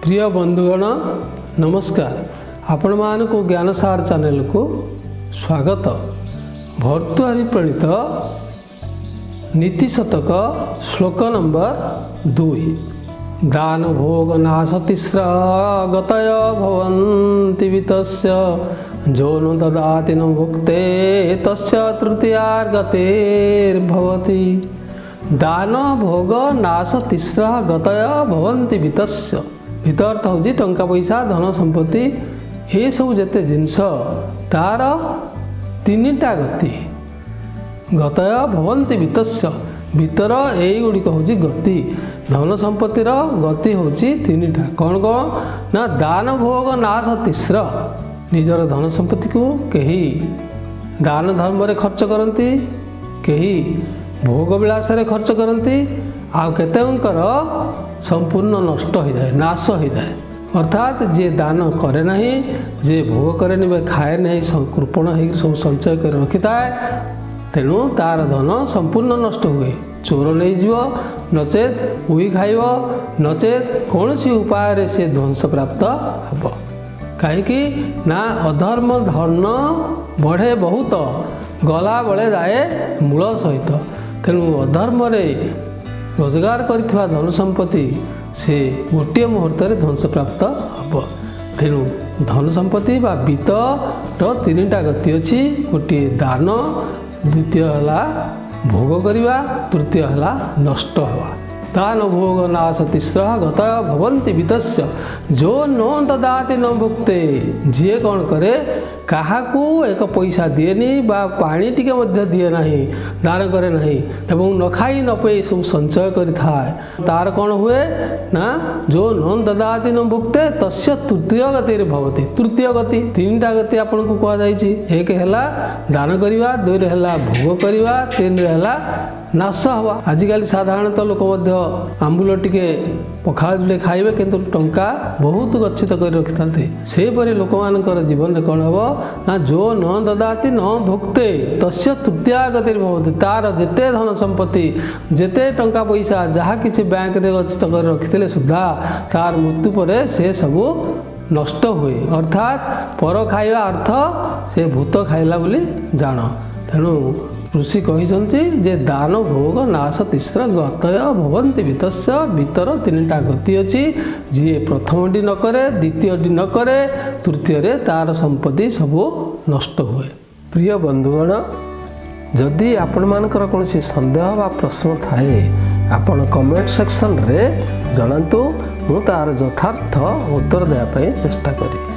ପ୍ରିୟ ବନ୍ଧୁଗଣ, ନମସ୍କାର। ଆପଣମାନଙ୍କୁ ଜ୍ଞାନସାର ଚ୍ୟାନେଲକୁ ସ୍ୱାଗତ। ଭର୍ତ୍ତୃହରି ପ୍ରଣୀତ ନୀତି ଶତକ, ଶ୍ଲୋକ ନମ୍ବର 2। ଦାନ ଭୋଗ ନାଶ ତିସ୍ର ଗତୟ ଭବନ୍ତି ବିତ୍ତସ୍ୟ, ଯୋ ନ ଦଦାତି ନ ଭୁକ୍ତେ ତସ୍ୟ ତୃତୀୟାର୍ଗତିର୍ଭବତି। ଦାନ ଭୋଗ ନାଶ ତିସ୍ର ଗତୟ ଭବନ୍ତି ବିତ୍ତସ୍ୟ। ବିତ୍ତ ଅର୍ଥ ହେଉଛି ଟଙ୍କା ପଇସା, ଧନ ସମ୍ପତ୍ତି, ଏସବୁ ଯେତେ ଜିନିଷ, ତାର ତିନିଟା ଗତି। ଗତୟ ଭବନ୍ତି ବିତ୍ତସ୍ୟ, ବିତ୍ତର ଏଇଗୁଡ଼ିକ ହେଉଛି ଗତି। ଧନ ସମ୍ପତ୍ତିର ଗତି ହେଉଛି ତିନିଟା। କ'ଣ କ'ଣ ନା ଦାନ ଭୋଗ ନାଶ ତିସ୍ର। ନିଜର ଧନ ସମ୍ପତ୍ତିକୁ କେହି ଦାନ ଧର୍ମରେ ଖର୍ଚ୍ଚ କରନ୍ତି, କେହି ଭୋଗ ବିଳାସରେ ଖର୍ଚ୍ଚ କରନ୍ତି, ଆଉ କେତେଙ୍କର ସମ୍ପୂର୍ଣ୍ଣ ନଷ୍ଟ ହୋଇଯାଏ, ନାଶ ହୋଇଯାଏ। ଅର୍ଥାତ୍ ଯିଏ ଦାନ କରେ ନାହିଁ, ଯିଏ ଭୋଗ କରେନି ବା ଖାଏ ନାହିଁ, କୃପଣ ହେଇକି ସବୁ ସଞ୍ଚୟ କରି ରଖିଥାଏ, ତେଣୁ ତାର ଧନ ସମ୍ପୂର୍ଣ୍ଣ ନଷ୍ଟ ହୁଏ। ଚୋର ନେଇଯିବ, ନଚେତ୍ ଉଇ ଖାଇବ, ନଚେତ୍ କୌଣସି ଉପାୟରେ ସେ ଧ୍ୱଂସପ୍ରାପ୍ତ ହେବ। କାହିଁକି ନା ଅଧର୍ମ ଧନ ବଢ଼େ ବହୁତ, ଗଲାବେଳେ ଯାଏ ମୂଳ ସହିତ। ତେଣୁ ଅଧର୍ମରେ ରୋଜଗାର କରିଥିବା ଧନ ସମ୍ପତ୍ତି ସେ ଗୋଟିଏ ମୁହୂର୍ତ୍ତରେ ଧ୍ୱଂସପ୍ରାପ୍ତ ହେବ। ତେଣୁ ଧନ ସମ୍ପତ୍ତି ବା ବିତ୍ତର ତିନିଟା ଗତି ଅଛି। ଗୋଟିଏ ଦାନ, ଦ୍ୱିତୀୟ ହେଲା ଭୋଗ କରିବା, ତୃତୀୟ ହେଲା ନଷ୍ଟ ହେବା। ଦାନ ଭୋଗ ନାଶ ତିସ୍ର ଗତୟ ଭବନ୍ତି ବିତ୍ତସ୍ୟ, ଯୋ ନ ଦଦାତି ନ ଭୁକ୍ତେ। ଯିଏ କ'ଣ କରେ, କାହାକୁ ଏକ ପଇସା ଦିଏନି ବା ପାଣି ଟିକେ ମଧ୍ୟ ଦିଏ ନାହିଁ, ଦାନ କରେ ନାହିଁ ଏବଂ ନ ଖାଇ ନ ପେଇ ସବୁ ସଞ୍ଚୟ କରିଥାଏ, ତାର କ'ଣ ହୁଏ ନା ଯୋ ନ ଦଦାତି ନ ଭୁକ୍ତେ ତସ୍ୟ ତୃତୀୟ ଗତିରେ ଭବତି। ତୃତୀୟ ଗତି, ତିନିଟା ଗତି ଆପଣଙ୍କୁ କୁହାଯାଇଛି। ଏକ ହେଲା ଦାନ କରିବା, ଦୁଇରେ ହେଲା ଭୋଗ କରିବା, ତିନିରେ ହେଲା ନାଶ ହେବା। ଆଜିକାଲି ସାଧାରଣତଃ ଲୋକ ମଧ୍ୟ ଆମ୍ବୁଲ ଟିକେ, ପଖାଳ ଯୋଡ଼େ ଖାଇବେ, କିନ୍ତୁ ଟଙ୍କା ବହୁତ ଗଚ୍ଛିତ କରି ରଖିଥାନ୍ତି। ସେହିପରି ଲୋକମାନଙ୍କର ଜୀବନରେ କ'ଣ ହେବ ନା ଯୋ ନ ଦଦାତି ନ ଭୁକ୍ତେ ତସ୍ୟ ତୃତୀୟା ଗତିରେ ଭବତି। ତାର ଯେତେ ଧନ ସମ୍ପତ୍ତି, ଯେତେ ଟଙ୍କା ପଇସା, ଯାହା କିଛି ବ୍ୟାଙ୍କରେ ଗଚ୍ଛିତ କରି ରଖିଥିଲେ ସୁଦ୍ଧା ତାର ମୃତ୍ୟୁ ପରେ ସେ ସବୁ ନଷ୍ଟ ହୁଏ। ଅର୍ଥାତ୍ ପର ଖାଇବା ଅର୍ଥ ସେ ଭୂତ ଖାଇଲା ବୋଲି ଜାଣ। ତେଣୁ ଋଷି କହିଛନ୍ତି ଯେ ଦାନ ଭୋଗ ନାଶ ତିସ୍ର ଗତୟ ଭବନ୍ତି ବିତ୍ତସ୍ୟ। ବିତ୍ତର ତିନିଟା ଗତି ଅଛି। ଯିଏ ପ୍ରଥମଟି ନ କରେ, ଦ୍ୱିତୀୟଟି ନ କରେ, ତୃତୀୟରେ ତାର ସମ୍ପତ୍ତି ସବୁ ନଷ୍ଟ ହୁଏ। ପ୍ରିୟ ବନ୍ଧୁଗଣ, ଯଦି ଆପଣମାନଙ୍କର କୌଣସି ସନ୍ଦେହ ବା ପ୍ରଶ୍ନ ଥାଏ, ଆପଣ କମେଣ୍ଟ ସେକ୍ସନରେ ଜଣାନ୍ତୁ। ମୁଁ ତାର ଯଥାର୍ଥ ଉତ୍ତର ଦେବା ପାଇଁ ଚେଷ୍ଟା କରିବି।